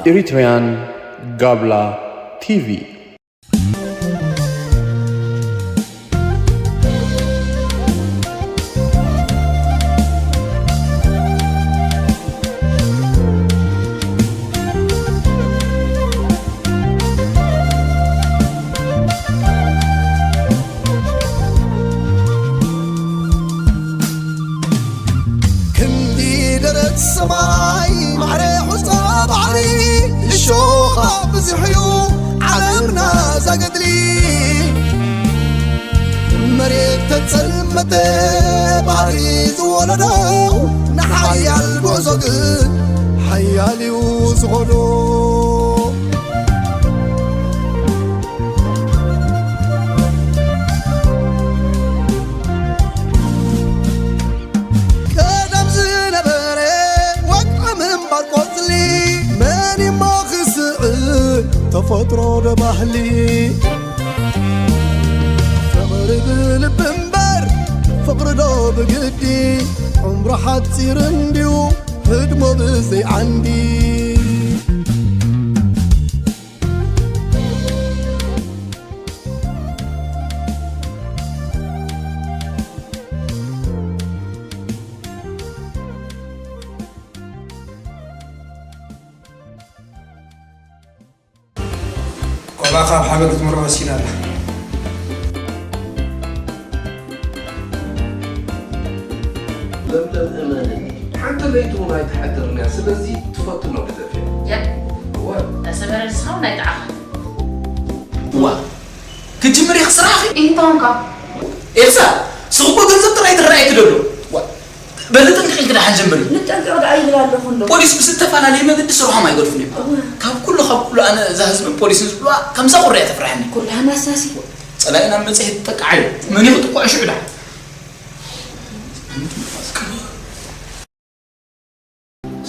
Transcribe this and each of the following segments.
Eritrean Gabla T V. ክንዲ ደረት ሰማይ ማዕረ ሑጻ ባሕሪ እሾኻ ብዙሕ እዩ ዓለምና ዛገድሊ። መሬት ተጸልመተ ባሕሪ ዝወለዶ ንሓያል ጉዕዞ ግን ሓያል እዩ ዝኸዶ። ቀደም ዝነበረ ወግዒ ምንባር ቆጽሊ መን እሞ ክስዕር ተፈጥሮ ዶ ባህሊ? ፍቕሪ ብልቢ እምበር ፍቕሪ ዶ ብግዲ? ዕምሩ ሓጺር እንድዩ ህድሞ ብዘይ ዓንዲ። ቆልዓ ካብ ሓበን ክትምርዖ ወሲና ኣላ። ለምለም እመንኒ፣ ሓንቲ ለይቲ እውን ኣይትሓድርን እያ። ስለዚ ትፈትኖ ግደፍ እያ። ያ። እወ። ተሰበረ ንስኻ እውን ኣይጠዓኻን። እዋ። ክትጅምር ኢኺ ስራሕኺ? ኢንታንካ? ኤልሳ፣ ስኽቦ ገንዘብ ጥራይ ትረኣይ ትደሎ። ዋ፣ በሊ ጥንቅቕ ኢልኪ ደሓን ጀምሪ። ንጠንቀቕ ደኣ ይብል ኣለኹ እንዶ። ፖሊስ ብዝተፈላለየ መገዲ ስርሖም ኣይገድፉን እዮም። እወ። ካብ ኩሉ፣ ካብ ኩሉ ኣነ እዛ ህዝብን ፖሊስን ዝብልዋ ከምዛ ቁርያ ተፍርሐኒ። ኩላህና ሳሲ። ጸላኢና መጽሔት ተጠቃዓዩ። መን እዩ ክጥቅዖ ሽዑ ደኣ?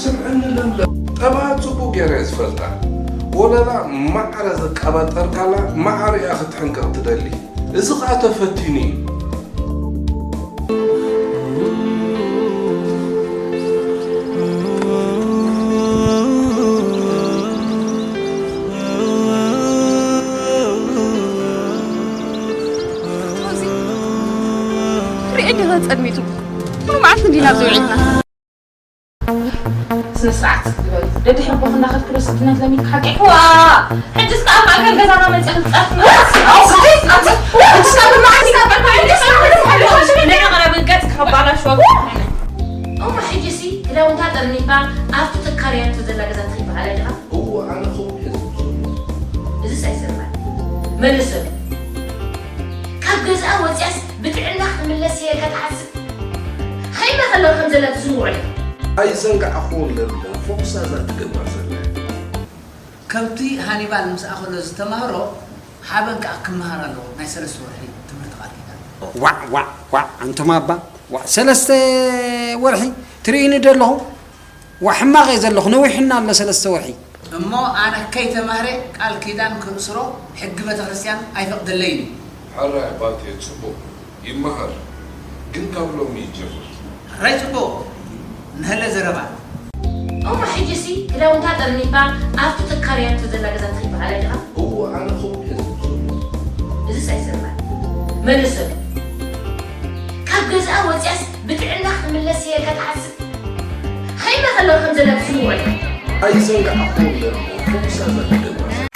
ስምዕኒ ለምለም፣ ጠባያ ጽቡቕ ገይረ እየ ዝፈልጣ። ወለላ ማዕረ ዘቃባጠርካላ ማዕረ እያ ክትሕንቀቕ ትደሊ። እዚ ኸኣ ተፈቲኑ እዩ። ሪኤ ዲኻ ጸልሚቱ? ሙሉ መዓልቲ እንዲና ኣብዚ ውዒልና። ስነ ስርዓት ግበሪ። ደድሕሪ ኣቦኺ እናኸድኪ ዶ ስድነት ለሚድኪ ሓቂ? ዋ! ሕጅስ ከኣ ኣብ ማእከል ገዛና መጺኺ ትጻርፊ? ኣውስኺ! ኣቲ! ሕጅስ ከኣ ብመዓልቲ ካብ በልኩ ሕጅስ ከኣ ብመዓልቲ ንዕቐረቢ ገጽ ከባላሽወኪ። እሞ ሕጂሲ ክዳውንታ ጠርኒፋ ኣብቲ ትካረያቶ ዘላ ገዛ ትኺድ በሃላይ ዲኻ? እወ፣ ኣነ ከምኡ እየ ዝብል ዘለኹ። እዚስ ኣይሰማዕን። መልሰሉ። ካብ ገዝኣ ወጺኣስ ብጥዕና ክትምለስ እየ ኢልካ ትሓስብ? ከይመኸለ ከም ዘላ ትዝንግዖ ኢኻ። ኣይዘንጋዕክዎን ለምለም፣ ፎኩስ ኣብዛ ትገብራ ዘላ እያ። ከምቲ ሃኒባል ምስኣ ከሎ ዝተማህሮ፣ ሓበን ከኣ ክመሃር ኣለዎ፣ ናይ ሰለስተ ወርሒ ትምህርቲ ቃል ኪዳን። ዋዕ፣ ዋዕ፣ ዋዕ፣ ኣንቱም ኣባ፣ ዋዕ፣ ሰለስተ ወርሒ ትርእይኒ ዶ ኣለኹ? ዋ፣ ሕማቕ እየ ዘለኹ፣ ነዊሑና ኣሎ ሰለስተ ወርሒ። እሞ ኣነ ከይተማህረ ቃል ኪዳን ክእስሮ ሕጊ ቤተክርስትያን ኣይፈቕደለይን እዩ። ሕራይ ኣባቴ፣ ጽቡቕ፣ ይመሃር፣ ግን ካብ ሎሚ ይጀምር። ሕራይ ጽቡቕ፣ ንሀለ ዘረባ። እሞ ሕጂሲ ክዳውንታ ጠርኒፋ ኣብቲ ትካረያቶ ዘላ ገዛ ትኺድ በሃላይ ዲኻ? እወ፣ ኣነ ከምኡ እየ ዝብል ዘለኹ። እዚስ ኣይሰማዕን። መልሰሉ። ካብ ገዝኣ ወጺኣስ ብጥዕና ክትምለስ እየ ኢልካ ትሓስብ? ኸይዳ ከለኻ ከም ዘላ ትስምዖ ኢኻ። ኣይዘንጋዕኩዎን ለምለም፣ ፎኩስ ኣብዛ ትገብራ ዘላ።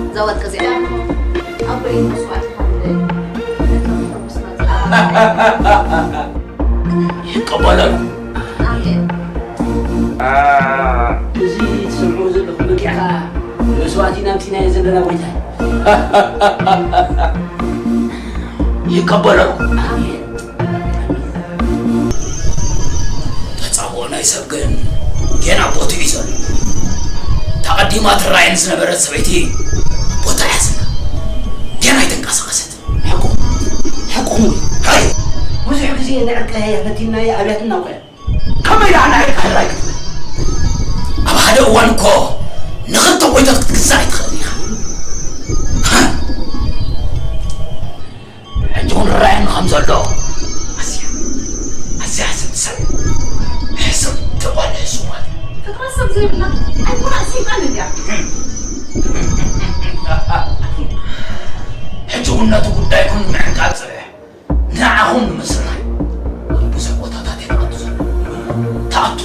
እዛ ወርቂ እዚኣ ኣቦይ መስዋእቲ ሓሙለይ ነቶም ሕጉስና ዝኣ ይቀበለሉ። ኣሜን። እዚ ትሰምዑ ዘለኹም በጊዕ ከዓ መስዋእቲ ናብቲ ናይ ዘለና ጎይታ ይቀበለሉ። ኣሜን። ተጻብኦ ናይ ሰብ ግን ጌና ቦትኡ እዩ ዘሎ። ተቐዲማ ትራየን ዝነበረት ሰበይቲ ቦታ ያዝና ጌና ኣይተንቀሳቐሰት። ሓቁ ሓቁ ሙሉ ሃይ ብዙሕ ግዜ ንዕርቀ ፈቲናዮ ኣብያትና እኮ እያ። ከመይ ደኣ ንዕርቀ ሕራይ ክትብል? ኣብ ሓደ እዋን እኮ ንኽልተ ጎይታት ክትግዛእ ኣይትኽእልን ኢኻ። ሕጂ እውን ርኣየኒ ከም ዘሎ ኣዝያ ኣዝያ ሕስምቲ ሰብ ሕስምቲ ጓል ሕሱማት ፍጥረት ሰብ ዘይብላ ኣይኮና ሰይጣን እንድያ። ሕጂ እውን ነቲ ጉዳይኩም ንምዕንቃጽ ንዓኹም ንምስራይ ብዙሕ ቦታታት እየ ክኣቱ ዘሎ። ተኣቱ።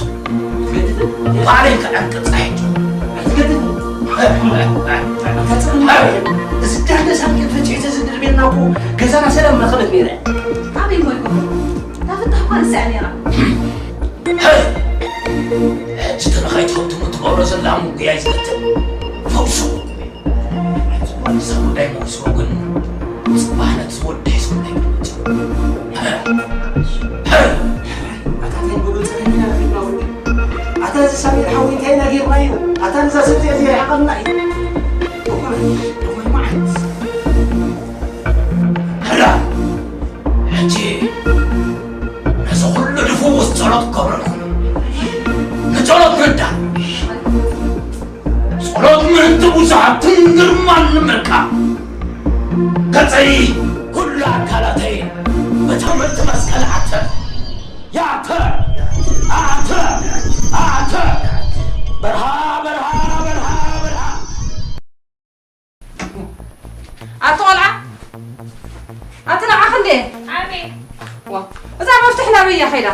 ባዕለይ ክዕንቅጽ ኣይሕጂ። እዚ ዳንደ ሳንቲም ፈጺሑ ተዝድርብየና እኮ ገዛና ሰላም መኸበት ነይረ። ኣበይ እሞ ይኸውን? እታ ፍታሕ እኳ ንሳ እያ ነይራ። ሕጂ ተለኻይ ትኸብትሙ ትገብሮ ዘላ ምጉያ እዩ ዝገትም። ፈውሱ። እዚ ጉዳይ መውስቦ ግን ጽባሕ ነቲ ዝወዲ ሒዝኩም ናይ ክትመጹ። ኣታ እንታይ ብሎ ጸኒሕና ረኺብና ወዲ? ኣታ እዚ ሳሚር ሓወይ እንታይ ኢና ጌርናዮ? ኣታ ነዛ ሰብ እዚኣ ዘይርሕቐልና እዩ። እኹል፣ እኹል መዓት። ሕራ፣ ሕጂ ነዚ ኩሉ ንፍውስ ጸሎት ክገብረልኩም ንጸሎት ንዳ። ጸሎት ምእንቲ ብዙሓትን ግርማን ንምርካብ፣ ገጸይ ኩሉ ኣካላተይ ብትምህርቲ መስቀል ኣተ፣ ያተ፣ ኣተ፣ ኣተ፣ በርሃ፣ በርሃ፣ በርሃ፣ በርሃ። ኣቲ ቆልዓ፣ ኣቲ ንዓኺ እንዴ? ኣቤት። ዋ፣ እዛ መፍትሕ ናበይ እያ ከይዳ?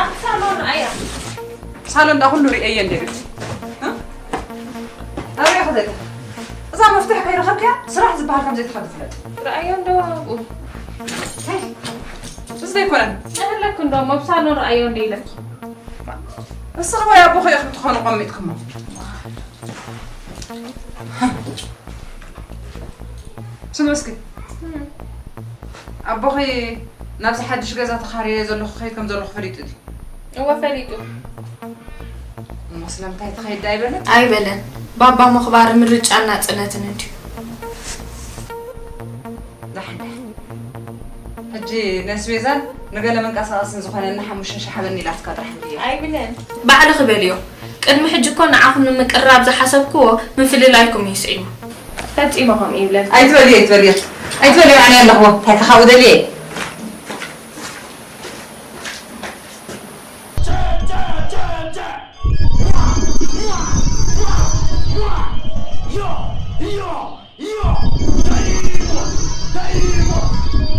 ኣብቲ ሳሎን ኣያ። ሳሎን ዳ ኩሉ ርእየ እንዴ ቤት? እ? ኣበይ ከይዳ? እዛ መፍትሕ ከይረኸብክያ ስራሕ ዝበሃል ከም ዘይትኸዲ ፍለጥ። ረኣዮ እንዶ ኣብኡ። ሄይ፣ እዚ ዘይኮነን። እህለክ እንዶ ኣብ ሳሎን ረኣዮ እንዶ ኢለኪ። እስኺ ወይ ኣቦኺ ኢኹም ትኾኑ ቀሚጥኩሞ። ስሚ እስኪ፣ ኣቦኺ ናብዚ ሓድሽ ገዛ ተኻርየ ዘለኹ ክኸይድ ከም ዘለኹ ፈሊጡ ድዩ? እወ ፈሊጡ። እሞ ስለምንታይ ትኸይድ ኣይበለን? ኣይበለን። ባባ ምኽባር ምርጫን ናጽነትን እንድዩ። ዳሕና ሕጂ ነስቤዛን ንገለ መንቀሳቐስን ዝኾነና ሓሙሽተ ሺሕ ሓበኒ ኢላትካ ጥራሕ እንድየ። ኣይብለን። ባዕልኺ በልዮ። ቅድሚ ሕጂ እኮ ንዓኹም ንምቅርራብ ዝሓሰብክዎ ምፍልላይኩም እዩ ስዒቡ። ፈጺመ ከምኡ ይብለልኪ። ኣይትበልዮ ኣይትበልዮ ኣይትበልዮ ኣነ ኣለኹ እንታይ ከ ካብኡ ደልየ።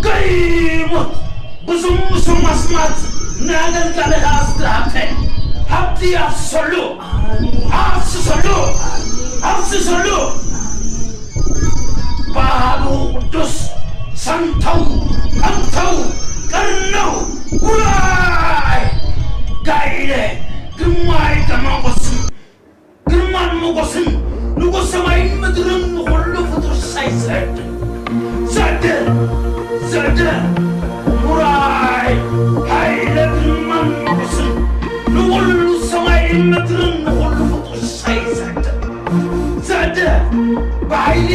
ገይሞት ብዙም ስም ኣስማት ንኣገልጋልኻ ኣስተሃብተ ሃብቲ ኣፍስሰሉ ኣፍስሰሉ ኣፍስሰሉ ባህሉ ቅዱስ ሰንተው ቀንተው ቀርነው ውራይ ጋይለ ግማይ ከማንጎስም ግርማን ሞገስን ንጉስ ሰማይን ምድርን ንኹሉ ፍጡር ሳይ ዘድ ዘድ ዘድ ሙራይ ሃይለ ግርማን ሞገስን ንኹሉ ሰማይን ምድርን ንኹሉ ፍጡር ሳይ ዘድ ዘድ ብሓይሊ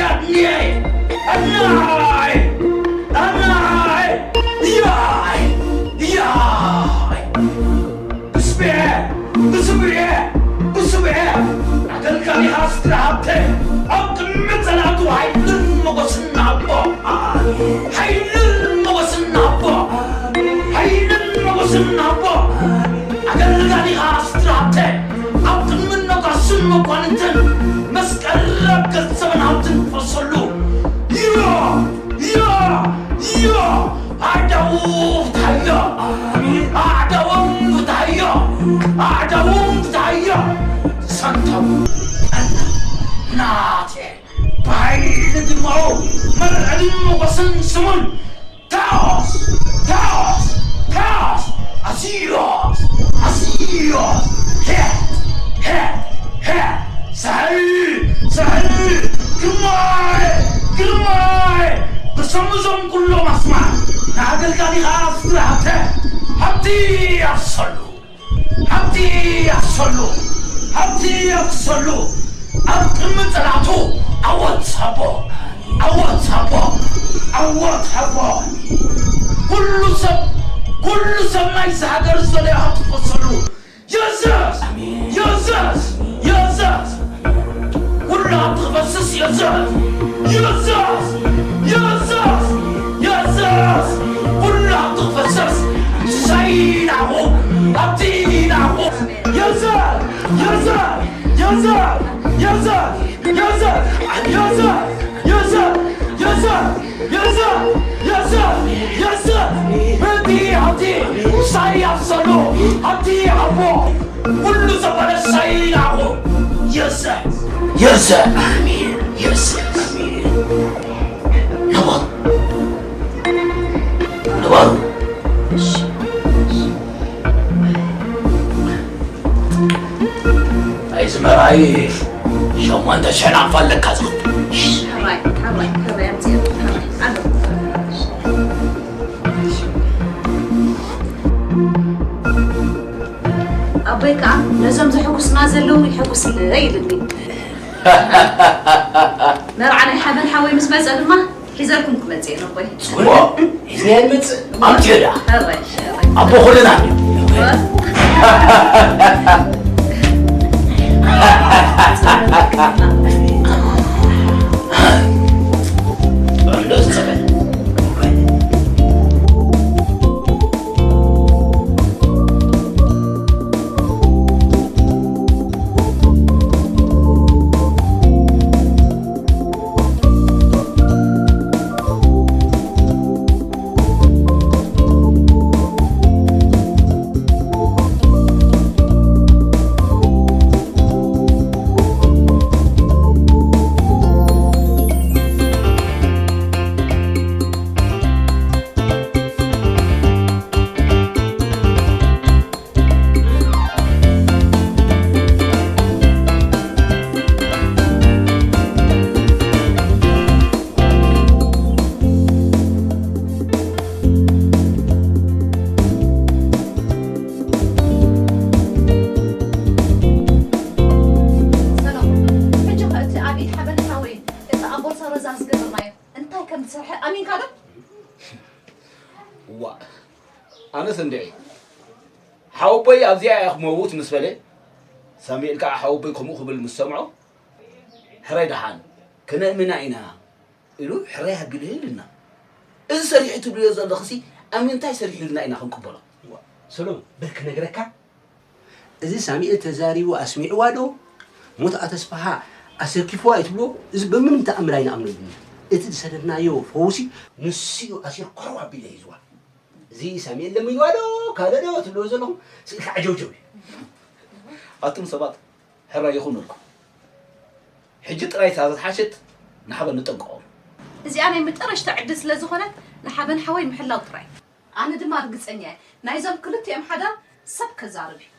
ኣድንያይ ኣድናይ ኣድናይ ያይ ያይ ብስብዔ ብስብዔ ብስብዔ ኣገልጋሊኻ ስድራ ሃብተ ኣብ ቅድሚ ጸላእቱ ሓይልን ሞገስን ንሃቦ። ሓይልን ሞገስን ንሃቦ። ሓይልን ሞገስን ንሃቦ። ኣገልጋሊኻ ስድራ ሃብተ ኣብ ቅድሚ ነጋስን መኳንንትን መስቀል ኣብ ገንዘብን ሃብትን ክፈሰሉ። ዮ ዮ ዮ ኣዕዳዉ ፍትሓዮ ኣዕዳዎም ፍትሓዮ ኣዕዳዎም ፍትሓዮ ሰንተው ሞገስን ስሙን። ታኦስ! ታኦስ! ታኦስ! ኣስዮስ! ኣስዮስ! ሄት! ሄት! ሄት! ሳህል! ሳህል! ግርማይ! ግርማይ! ብሰም እዞም ኩሎም ኣስማት ንኣገልጋሊ ኸኣ ስድራ ሃብተ! ሃብቲ ኣሰሉ! ሃብቲ ኣሰሉ! ሃብቲ ኣሰሉ! ኣብ ቅድሚ ጸላእቱ ዓወት ሃቦ! ዓወት ሃቦ! ዓወት ሃቦ! ኩሉ ሰብ፣ ኩሉ ሰብ ናይዚ ሃገር ዝደለዮ ሃብቲ ክፈሰሉ! የሱስ! የሱስ! የሱስ! ኩሉ ሃብቲ ክፈስስ የሱስ! የሱስ! የሱስ! የሱስ! ኩሉ ሃብቲ ክፈስስ! ሳይናኹ! ሃብቲ ናኹ! የሱስ! የሱስ! የሱስ! የሱስ! የሱስ! የሱስ! የሱስ! የሱስ! የሱስ! በቲ ሃብቲ ሳይ ኣፍሰሉ! ሃብቲ ሃቦ! ኩሉ ዘበለ ሳይ ናኹ! የሱስ! የሱስ! ኣሜን! የሱስ! ኣሜን! ንባሩ! ንባሩ! ኣይ ዝመርኣይ ሸሞንተ ሽሕ ናቕፋ ኣለካ ዝኽእል። ሕራይ፣ ሕራይ፣ ሕራይ፣ ኣምፅእ፣ ሕራይ፣ ኣሎ። ኣቦይ ከዓ ነዞም ዘሐጉስና ዘለዉ የሐጉስለይ ኢሉኒ። መርዓ ናይ ሓበን ሓወይ ምስ መፀ ድማ ሒዘልኩም ክመፅእ እየ ነቦይ። ጽቡቕ። ሒዝናዮ ንመጽእ። ኣምፅዮ ደኣ። ሕራይ፣ ሕራይ። ኣቦ ኩልና። ሰላም። ሕጂ ኸ እቲ ኣብ ኢድ ሓበን ሓወይ፣ እቲ ኣብ ቦርሳ ሮዛ ዝገበርናዮ እንታይ ከም ዝሰርሐ ኣሚንካ ዶ? እዋእ፣ ኣነስ እንድዒ። ሓወቦይ ኣብዚኣ እያ ክመውት ምስ በለ፣ ሳሙኤል ከኣ ሓወቦይ ከምኡ ክብል ምስ ሰምዖ፣ ሕራይ ደሓን፣ ከነእምና ኢና፣ ኢሉ ሕራይ ሃግልህ ኢሉና። እዚ ሰሪሑ ትብልዮ ዘለኽሲ ኣብ ምንታይ ሰሪሑ ኢልና ኢና ክንቅበሎ? እዋ፣ ሰሎሞን፣ በል ክነግረካ። እዚ ሳሙኤል ተዛሪቡ ኣስሚዕዋ ዶ? ሞት ኣተስፋሃ ኣሰኪፍዋ እዩ ትብሎ? እዚ ብምንም ተኣምር ኣይንኣምነሉን ኢና። እቲ ዝሰደድናዮ ፈውሲ ንሱ እዩ ኣሲሩ ኮረው ኣቢሉ ሒዝዋ። እዚ ሳሙኤል ለሚንዋ ዶ ካልእ ዶ ትብልዎ ዘለኹም ስእልካ ዓጀውጀው እዩ። ኣቱም ሰባት ሕራይ ይኹነልኩም። ሕጂ ጥራይ እታ ዝሓሸት ንሓበን ንጠንቀቐሉ። እዚኣ ናይ መጨረሽታ ዕድል ስለ ዝኾነት ንሓበን ሓወይ ምሕላው ጥራይ። ኣነ ድማ ርግጸኛ እየ ናይዞም ክልቲኦም ሓዳር ሰብ ከዛርብ እዩ።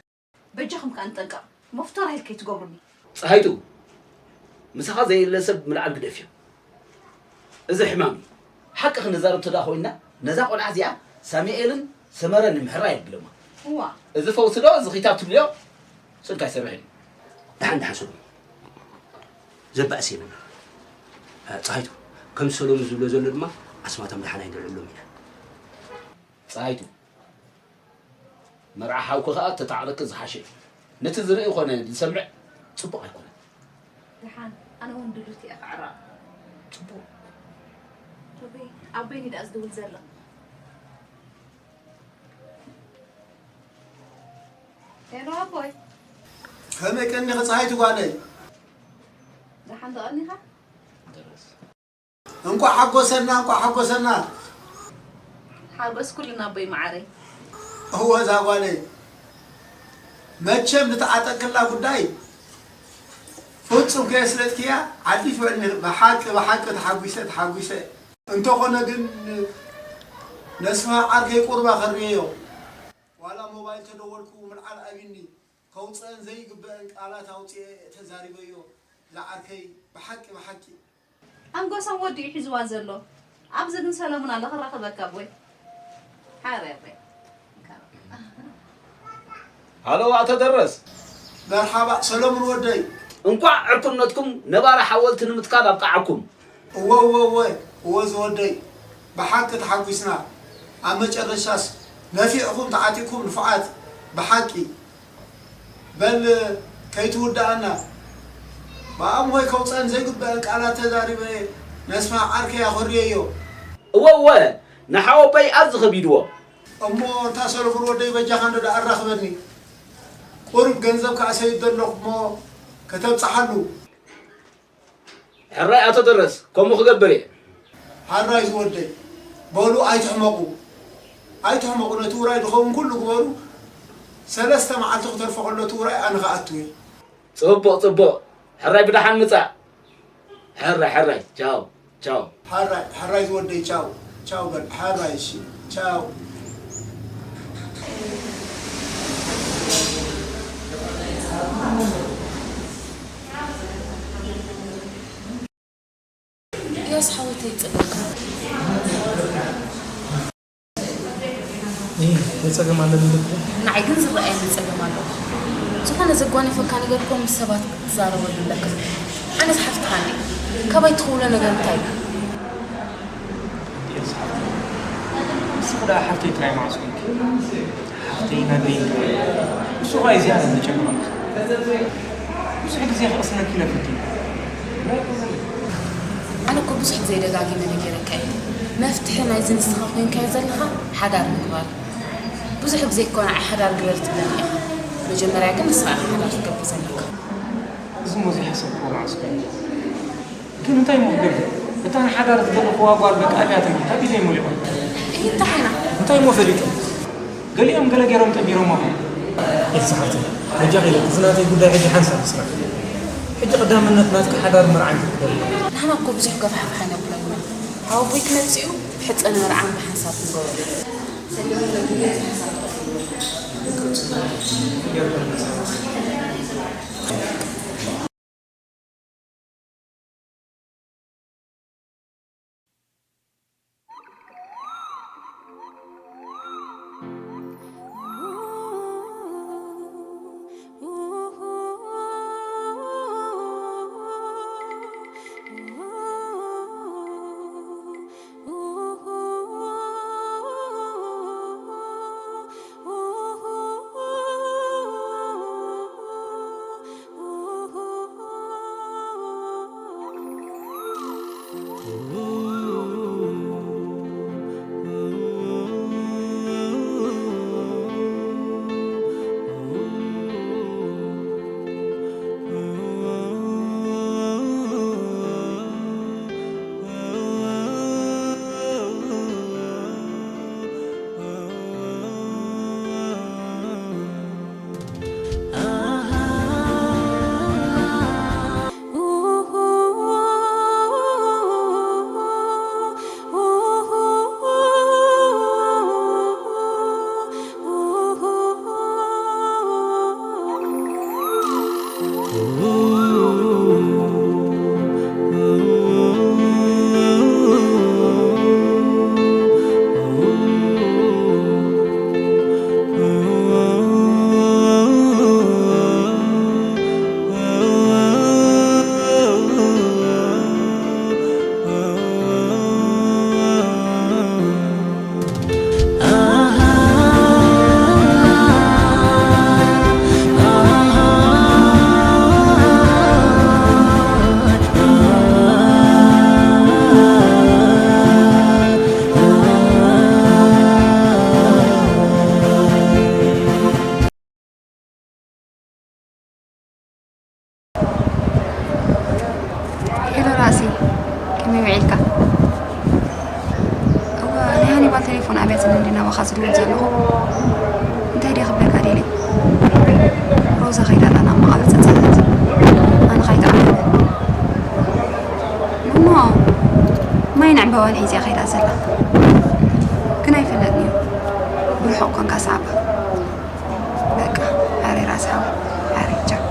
በጃኹም ከኣ ንጠንቀቕ። መፍቶ ራሄል ከይትገብሩኒ። ጸሃይቱ፣ ምሳኻ ዘየለ ሰብ ምልዓል ግደፍዮ። እዚ ሕማም እዩ። ሓቂ ክንዛረብ ተደኣ ኮይንና፣ ነዛ ቆልዓ እዚኣ ሳሙኤልን ሰመረን ንምሕራይ የብሎማ። እዋ። እዚ ፈውሲ ዶ፣ እዚ ኺታብ ትብልዮ፣ ጽድቂ ኣይሰርሕን እዩ። ደሓን፣ ደሓን ሰሎሙ። ዘባእስ የብልና። እ፣ ጸሃይቱ፣ ከም ሰሎሙ ዝብሎ ዘሎ ድማ፣ ኣስማቶም ደሓን ኣይንልዕሎም ኢና። ጸሃይቱ፣ መርዓ ሓውኪ ኸኣ ተታዕረቂ ዝሓሸ እዩ። ነቲ ዝርኢ ኾነ ዝሰምዕ ጽቡቕ ኣይኮነን። ደሓን፣ ኣነ እውን ድሉት እየ ክዕረቕ። ጽቡቕ። ኣቦይ፣ ኣቦይ ንዳኣ ዝድውል ዘሎ። ሄሎ ኣቦይ። ከመይ ቀኒኺ ጸሃይቱ ጓለይ? ደሓን ዶ ቀኒኻ? እንቋዕ ሓጎሰና፣ እንቋዕ ሓጎሰና። ሓጎስ ኩልና ኣቦይ መዓረይ። እወ እዛ ጓለይ፣ መቸም ዝተዓጠቅክላ ጉዳይ ፍጹም ከየስለጥክያ ዓዲት ውዕል። ብሓቂ፣ ብሓቂ ተሓጒሰ፣ ተሓጒሰ። እንተኾነ ግን ነስፋ ዓርከይ ቁርባ ከርእየዮ። ዋላ ሞባይል ተደወልኩ ምልዓል ኣቢኒ። ከውፅአን ዘይግበአን ቃላት ኣውፅኤ ተዛሪበዮ። ዝዓርከይ ብሓቂ ብሓቂ። ኣንጎሳን ወዲኡ ሒዝዋ ዘሎ። ኣብዚ ግን ሰለሙን ኣሎ ክራኸበካ ኣቦይ። ሓረር። ሃሎ ኣቶ ደረስ። መርሓባ ሰለሙን ወደይ። እንኳዕ ዕርክነትኩም ነባሪ ሓወልቲ ንምትካል ኣብቅዓኩም። እወ እወ እወ እወ ዝወደይ ብሓቂ ተሓጒስና። ኣብ መጨረሻስ ነፊዕኹም ተዓጢቕኩም ንፉዓት ብሓቂ። በል ከይትውድኣና። ብኣእምሮይ ከውፀን ዘይግበአን ቃላት ተዛሪበ ነስፋ ዓርከይ ኣኾርየዮ። እወ እወ ንሓወቦይ ኣዝ ኸቢድዎ። እሞ እንታ ሰለሙን ወደይ በጃኻ እንዶ ደኣ ኣራኽበኒ። ቁሩብ ገንዘብ ከኣ ሰይደ ኣለኹ እሞ ከተብጽሓሉ። ሕራይ ኣቶ ደረስ ከምኡ ክገብር እየ። ሕራይ ዝወደይ በሉ ኣይትሕመቑ። ኣይትሕመቑ ነቲ ውራይ ዝኸውን ኩሉ ግበሩ። ሰለስተ መዓልቲ ክተርፎ ከሎ እቲ ውራይ ኣነ ክኣቱ እየ። ጽቡቕ ጽቡቕ ሕራይ ብደሓን ምጻእ። ሕራይ ሕራይ ቻው። ቻው። ሓራይ ሓራይ ዝወደይ ቻው ቻው በል ሓራይ እሺ ቻው። ኢያስ ሓወተይ ይጸለካ። እንታይ ጸገም ኣለኒ ኢልኪ? ንዓይ ግን ዝረኣየኒ ጸገም ኣሎ። ዝኾነ ዘጓነፈካ ነገር እኮ ምስ ሰባት ክትዛረበሉ ኣለካ። ኣነስ ሓፍትኻ እንድየ። ካባይ ትኽውሎ ነገር እንታይ እዩ? ንስኺ ደኣ ሓፍተይ ጥራይ መዓስ ኮንኪ? ሓፍተይ ናተይ ጥራይ። ንሱ ኸኣ እዩ ዝያዳ ዘጨንቐኒ። ብዙሕ ግዜ ክቕስነኪ ኢለ ፈቲነ። ኣነ እኮ ብዙሕ ግዜ ደጋጊመ ነጊረካ እየ። መፍትሒ ናይዚ ንስኻ ኮይንካዮ ዘለኻ ሓዳር ምግባር። ብዙሕ ግዜ እኮ ንዓይ ሓዳር ግበር ትብለኒ ኢኻ። መጀመርያ ግን ንስኻ ኢኻ ሓዳር ክትገብር ዘለካ። እዚ እሞ ዘይሓሰብክዎ መዓስ ኮይኑ። ግን እንታይ እሞ ክገብር? እታ ንሓዳር ዝደለኽዋ ጓል በቃ ኣብያትኒ፣ ካብ ኢደይ ሞሊቖም። እሂ እንታይ ኮይና? እንታይ እሞ ፈሊጡ? ገሊኦም ገለ ገይሮም ጠቢሮማ ኾን። ኢልሲ ሓፍተይ፣ በጃኺ ኢለኪ፣ እዚ ናተይ ጉዳይ ሕጂ ሓንሳብ ይስራሕ። ሕጂ ቀዳምነት ናትኪ ሓዳር መርዓን ክትገብሪ። ንሕና እኮ ብዙሕ ገፋሕፋሕ ኣይነብሎን ኢና። ሓወቦይ ክመጽእ እዩ፣ ብሕጸን መርዓን ብሓንሳብ ክንገብሮ። ሄሎ ራእሲ፣ ከመይ ውዒልካ? እወ፣ ናይ ሃኒባል ቴሌፎን ኣብያትኒ እንዲ ናባኻ ዝድውል ዘለኹ። እንታይ ድየ ክብለካ ደልየ? ሮዛ ከይዳ ኣላ ናብ መቓብር ጸጸለት። ኣነ ከይጠዓመ። እሞ፣ ማይ ንዕም ብኣዋን ሒዝያ ከይዳ ዘላ ግን ኣይፈለጥን እዩ። ብርሑቕ ኮንካ ሰዓባ። በቃ፣ ኣሬ ራስ ሓወይ፣ ኣሬ ቻው።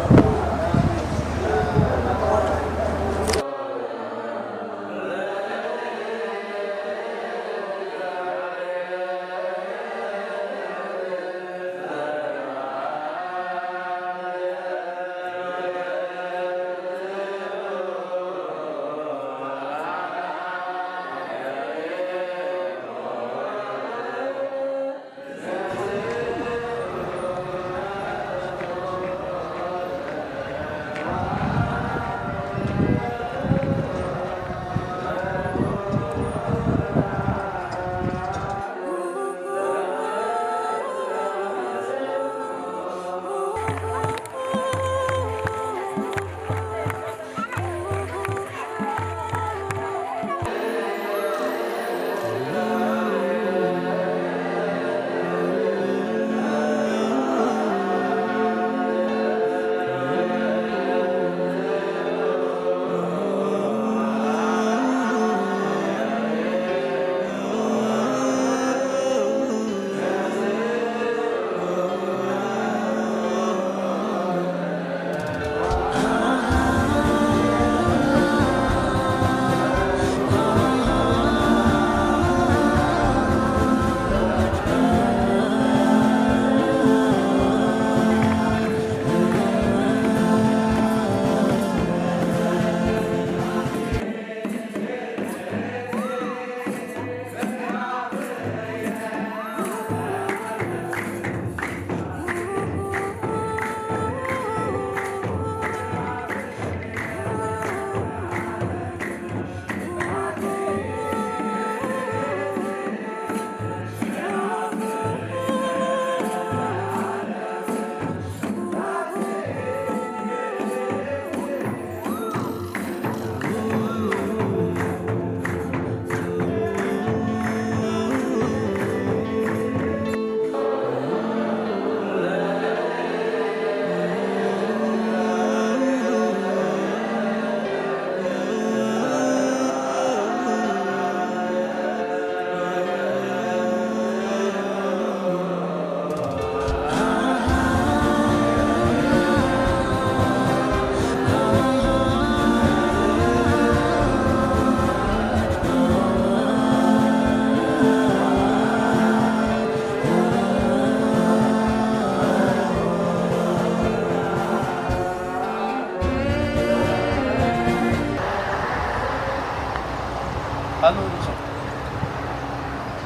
ኣሎ ርሶ።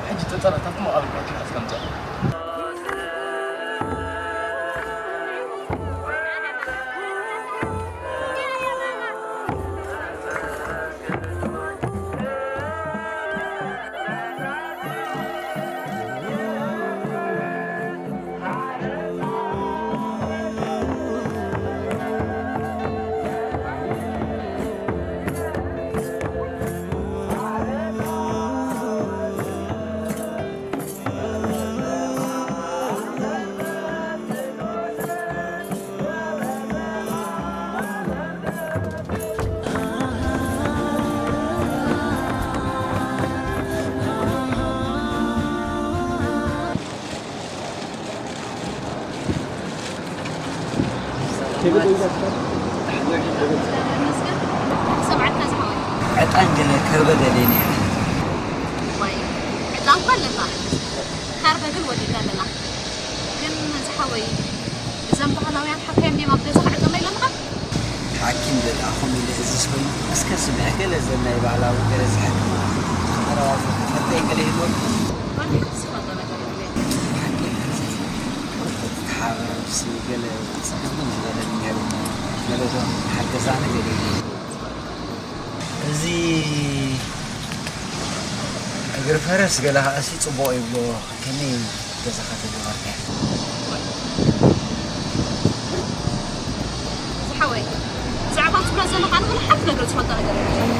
ሕጂ ተጠራጠርኩ፣ መቓብር ባኪ ኣስቀምጠ። ዕጣን ገለ ከርበ ደልየ ነይረ። ዋይ፣ ዕጣን እኳ ኣለና፣ ከርበ ግን ወዲእና ኣለና። ግን ዝሓወይ፣ እዘን ባህላውያን ሓካይም ድዮም ኣብ ገዛኻ ዕጣን ኢሎምኻ? ሓኪም ደኣ ከምኡ ኢለ እዚ ስበሉ፣ እስከ ስምዒ ገለ ዘን ናይ ባህላዊ ገለ ዝሕክማ፣ ቀረባ ፈተን ገለ ይህልወኩም? ዋላ ሓንቲ ዝፈልጦ ነገር የብለይን። ሓቂ ሓንቲ ሓበርሲ ገለ ጽብቕቲ ዝበለኒ ነይሩ። ገለ ዶ ሓገዛ ነገር የብለይን። እዚ እግሪ ፈረስ ገለ ከኣሲ ጽቡቕ ይብሎ። ከመይ ገዛኻ ተጀመርካዮ? ዝሓወይ፣ ብዛዕባ ትብሎ ዘለኻ ኣነ ሓንቲ ነገር ዝፈልጦ ነገር የለን።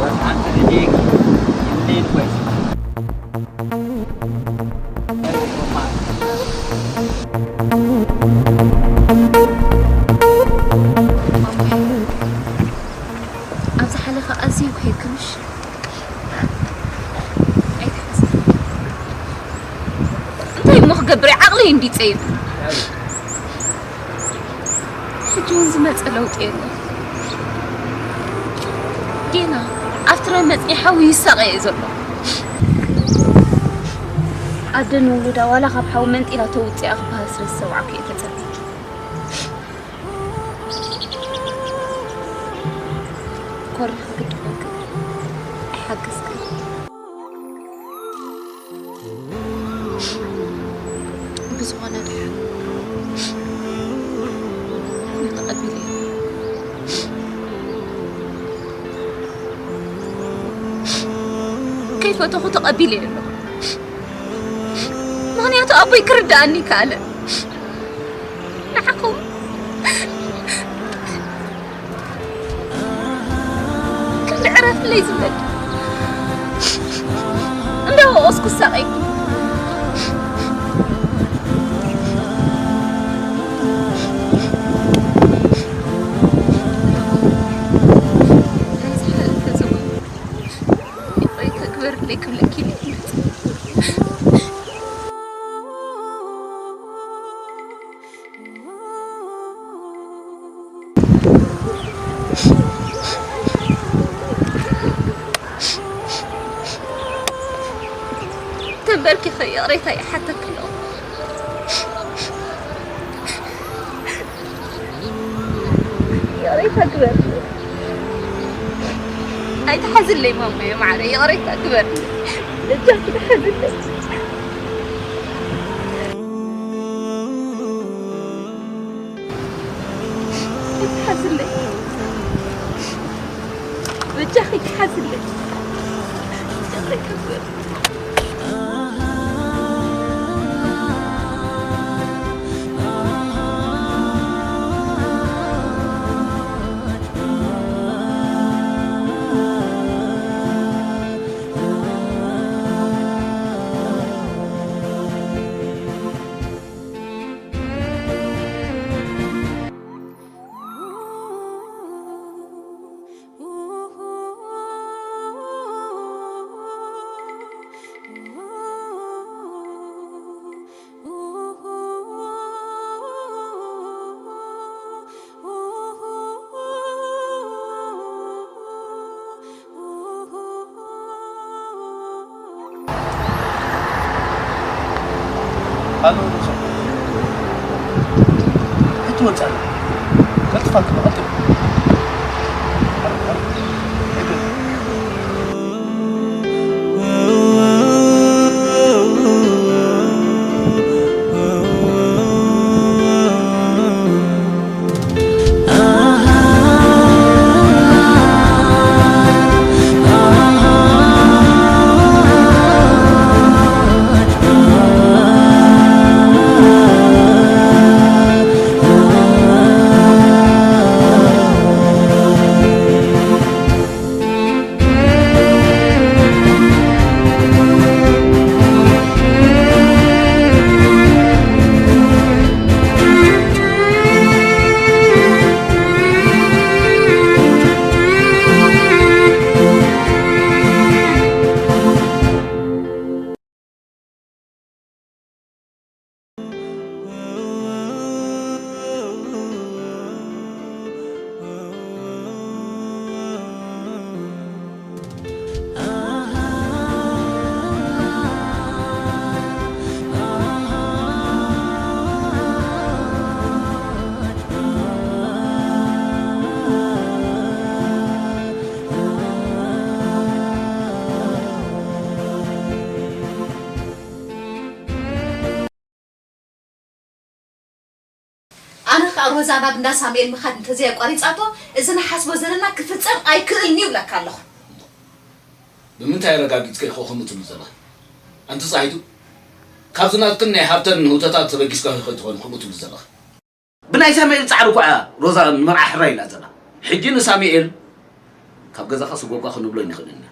ወርቂ ኣንተ ደዲግ የብለይን እኮ እዩ። ኣብዚ ሓለኸ ኣዝየ እኮ የክምሽ። ብሪ ዓቕለይ እንዲ ጸይፍ። ሕጂ እውን ዝመጸ ለውጢ የለን። ጌና ኣብቲ ረመጽ ሓዊ ይሳቐ እየ ዘሎ። ኣደ ንውሉዳ ዋላ ካብ ሓዊ መንጢላ ተውጽኣ ክበሃል ስለ ዝሰማዕኩ እየ ተጸቢት። ኮሪኻ ግዲ ኮንክ ኣይሓገዝክን። ብዝኾነ ድሓን ኩሉ ተቐቢለ እየ። ከይፈተኹ ተቐቢለ እየ ኣለኹ። ምኽንያቱ ኣቦይ ክርድኣኒ ይከኣለ። ንዓኹም ክንዲ ዕረፍለይ ዝብለኪ እንዳወቀስኩ ዝሳቀይኩ። ይቕሬታ ግበርለይ ክብለኪ ኢለ ይመጽእ። ተንበርኪኸ ይቕሬታ ይሓተኪ ኣለኹ። ይቕሬታ ግበርለይ። ኣይትሓዝለይ ማማየ ማዕረ፣ ይቕሬታ ግበርለይ። በጃኺ ትሓዝለይ። ኣይትሓዝለይ። በጃኺ ትሓዝለይ። ይቕሬታ ግበርለይ። ኣሎ ሮዛ። ኣይትወጽእ። ቀልጥፋ ክትመጣ። ኣነ ከኣ ሮዛ ናብ እንዳ ሳሙኤል ምኻድ እንተዘይ ኣቋሪጻቶ፣ እዚ ንሓስቦ ዘለና ክፍጸም ኣይክእልን እዩ እብለካ ኣለኹ። ብምንታይ ኣረጋጊጽኪ ኢኺ ከምኡ ትብሊ ዘለኺ? ኣንቲ ጻሂቱ፣ ካብዚ ናትክን ናይ ሃብተን ንህውተታት ተበጊስካ ከይትኾኒ ከምኡ ትብሊ ዘለኺ? ብናይ ሳሙኤል ጻዕሪ እኮ እያ ሮዛ ንመርዓ ሕራይ ኢላ ዘላ። ሕጂ ንሳሙኤል ካብ ገዛኻ ስጎጓ ክንብሎ ኣይንኽእልን ኢና።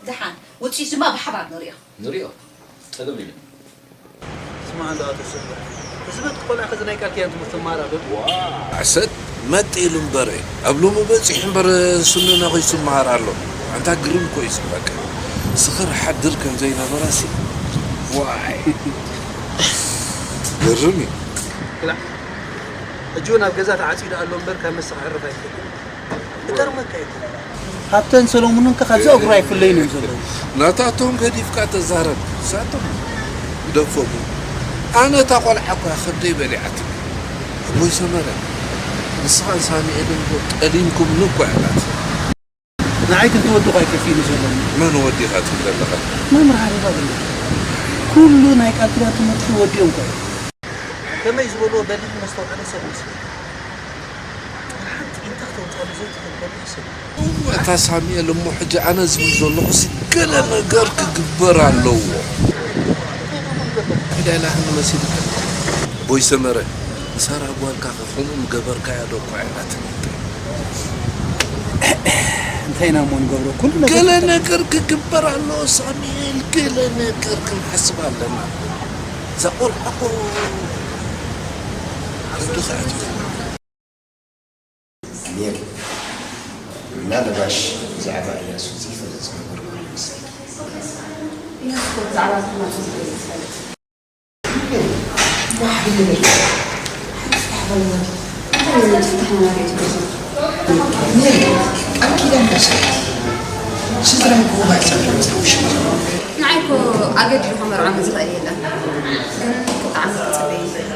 ደሓን፣ ውጽኢት ድማ ብሓባር ንሪኦ። ንሪኦ። ጸገም የለን። ስማዕ እንዳ ኣቶ ሰብለ፣ እዚ በቲ ቆልዓ ከዚ ናይ ቃል ኪዳን ትምህርቲ ትመሃር ኣሎ ድዩ? ዓሰብ መጥ ኢሉ እምበር፣ ኣብ ሎሚ በጺሑ እምበር፣ ስኑና ኾይሱ ይመሃር ኣሎ። ኣንታ ግርም እኮ እዩ ዝብለካ። ስኽር ሓድር ከም ዘይነበረሲ፣ ዋይ። ግርም እዩ። ክላእ ሕጂ እውን ኣብ ገዛ ተዓፂዱ ኣሎ እምበር ካብ መስኽ ክዕርፍ ኣይክእልን። ይገርመካ እዩ። ሃብተን ሰሎሙንን ከ ካብዚ እግሩ ኣይፍለዩን እዮም ዘለዉ። ናታቶም ገዲፍካ ተዛረብ። ንሳቶም ግደፎም። ኣነ እታ ቆልዓ እኳ ከብደይ በሊዓትኒ። ኣቦይ ሰመረ፣ ንስኻን ሳሚኤልን እኮ ጠሊምኩምኒ እኮ እያ ናትኒ። ንዓይ ክልተ ወዲ እኳ እዩ ከፊሉ ዘሎ። መን ወዲኻ ትብል ኣለኻ? መምህር ሓቢባ በለ። ኩሉ ናይ ቃል ኪዳን ትምህርቲ ወዲኦም እኳ እዮም። ከመይ ዝበልዎ በሊሕ መስተውዓሊ ሰብ ይመስለካ? ሓንቲ ኢንታ ክተውፅኣሉ ዘይትኽእል በሊሕ ሰብ እዩ። እታ ሳሙኤል እሞ ሕጂ ኣነ ዝብል ዘለኹሲ ገለ ነገር ክግበር ኣለዎ። ኢዳ ኢላትኒ መሲልካ። ኣቦይ ሰመረ ንሳራ ጓልካ ከ ከምኡ ምገበርካያ ዶ እኳ ኢላትኒ። እንታይ ኢና እሞ ንገብሮ? ኩሉ ነገር ገለ ነገር ክግበር ኣለዎ ሳሙኤል፣ ገለ ነገር ክንሓስብ ኣለና። እዛ ቆልዓ እኮ ርድኽዕቲ። ኔር ምናልባሽ ብዛዕባ እያሱ ዘይፈልጥ ዝነበርኩ ይመስል። ኢያሱ እኮ ብዛዕባ ዝኹናቱ ዝፈልጥ ዝፈልጥ። እሞ ሓደ ነገር ፍታሕ በለና። እንታይ እዩ እቲ ፍታሕ ንናገር ትብሎ? ኔር ቃል ኪዳን መሰረት ስድራይ ብውባይ ጸገም ጸውሽ ንዓይ እኮ ኣገዲዱ ከመርዖኒ ዝኽእል የለን። ግን ክልተ ዓመት ክጽበይ ይኽእል።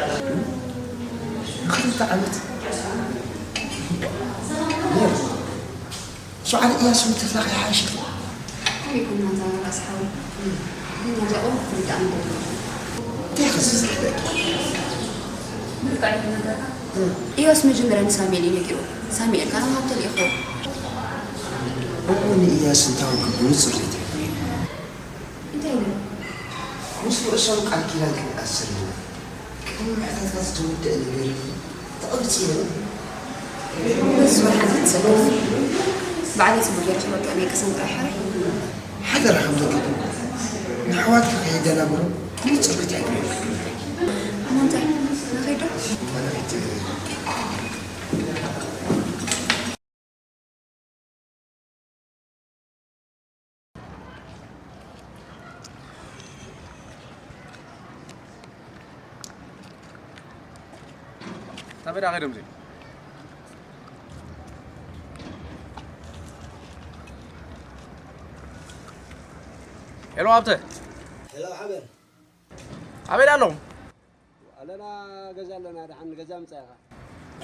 ንኽልተ ዓመት ኔር ሸውዓተ እያሱ ምትፍላኽ ይሓይሽ። ከመይ ኮንና እዛ ራእሲ ሓወይ? ግን ናብዛ ቆም ክትርዳእኒ ደሊኹ። እንታይ ኢኺ ዝዝርሕለኪ? ምርቃዕ ይነገርካ። እያሱ መጀመርያ ንሳሙኤል እዩ ነጊርዎ። ሳሙኤል ከኣ ናብ ሃብተ ልኢኽዎ። እሞ ንእያሱ እንታይ ክብሉ ጽሬት ይብሉ? እንታይ ኢሉ? ምስ ርእሶም ቃል ኪዳን ክንኣስር ኢና። ቅድሚ ምሕታትካ ዝተወደአ ነገር እዩ። ተቐቢጽ ኢለ። በዚ ወርሓት ክትሰከፍ ባዕለይ ጽቡቕ ጌርኪ በቃ ናይ ቅሰን ጥራሕ ሕራይ። ሓደራ ከም ዘገድም ንኣሕዋትካ ከየደናግሮም ብንጹር ክትሕብረኒ። እሞ እንታይ ንኸይድ ዶ? ኣነ ኸይድ። ናበይ ደኣ ከይዶም እዚኦም? ሄሎ ሃብተ። ሄሎ ሓበን። ኣበይ ደኣ ኣለኹም? ኣለና ገዛ ኣለና፣ ደሓን ገዛ ምጻ ኢኻ።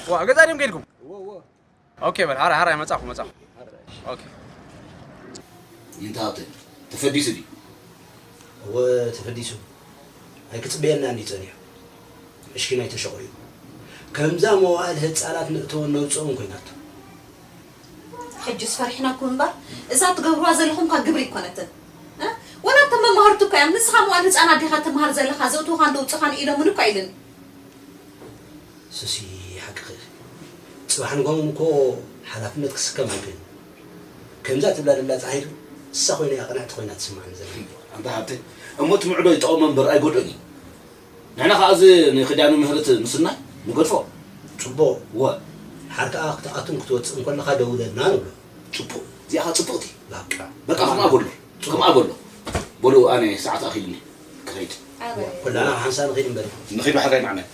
ዋ፣ ገዛ ድዮም ከይድኩም? እዎ፣ እዎ። ኦኬ፣ በል፣ ሓራይ፣ ሓራይ፣ መጻኹ፣ መጻኹ። ኦኬ። ይንታ ሃብተ፣ ተፈዲሱ ድዩ? እወ፣ ተፈዲሱ። ኣይክጽበየናን ድዩ ጸኒሑ? ምሽኪን ኣይተሸቑዩ። ከምዛ መዋእል ህጻናት ንእተወን ነውጽኦን ኮይናቶ። ሕጅስ ፈሪሕናኩም እምበር፣ እዛ ትገብርዋ ዘለኹም እኳ ግብሪ ኣይኮነትን። እ? ወላ እቶም መማህርቲ እኮ እዮም፣ ንስኻ መዋእል ህጻናት ዲኻ ትመሃር ዘለኻ፣ ዘእትዉኻን ዘውጽኻን ኢሎምን እኮ ኣይልን። ሱሲ ሓቅኺ። ጽባሕ ንጎም እኮ ሓላፍነት ክስከም ኣይክእልን። ከምዛ ትብላ ደላ ጻሂር እሳ ኮይና እያ ቅንዕቲ ኮይና ትስምዓኒ ዘላ። ኣንታ ሃብተይ፣ እሞ እቲ ምዕዶ ይጠቕሞ እምበር ኣይጎድኦን እዩ። ንሕና ከኣ እዚ ንክዳኑ ምህርት ምስናይ ንገድፎ። ጽቡቕ። ወ። ሓር ከኣ ክትኣቱን ክትወጽእን ከለኻ ደውለልና ንብሎ። ጽቡቕ። እዚኣ ከኣ ጽቡቕቲ። በቃ። በቃ ከምኣ በሎ። ከምኣ በሎ። በሉ ኣነ ሰዓት ኣኺሉኒ ክኸይድ። ኩላና ብሓንሳብ ንኸይድ እምበር። ንኺድ ብሓዳይ ንዓመት።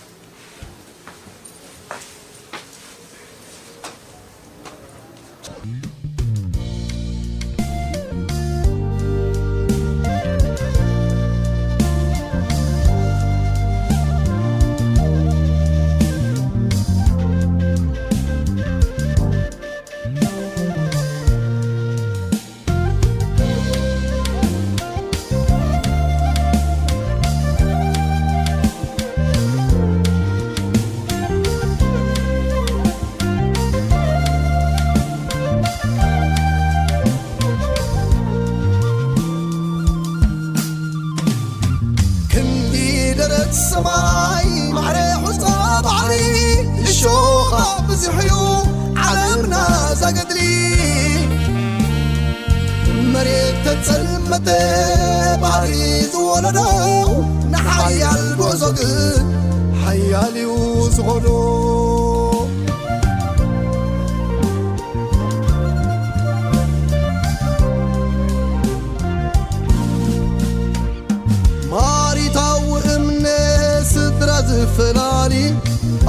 ክንዲ ደረት ሰማይ ማዕረ ሑጻ ባሕሪ እሾኻ ብዙሕ እዩ ዓለምና ዛገድሊ መሬት ተጸልመተ ባሕሪ ዝወለዶ ንሓያል ጉዕዞ ግን ሓያል እዩ ዝኸዶ። ማሪታዊ እምነት ስድራ ፈላሊ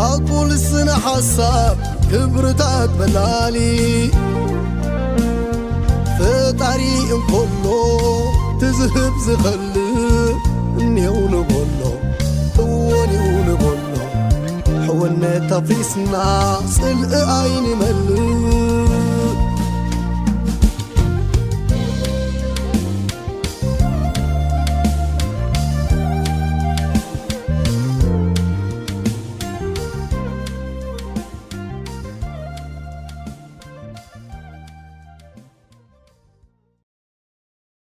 ኣጉል ስነ ሓሳብ ክብርታት በላሊ። ፈጣሪ እንኮሎ ትዝህብ ዝኸልእ እኔው ንበሎ፣ እወ እኔው ንበሎ። ሕውነት ኣፍሪስና ጽልኢ ኣይንመልእ።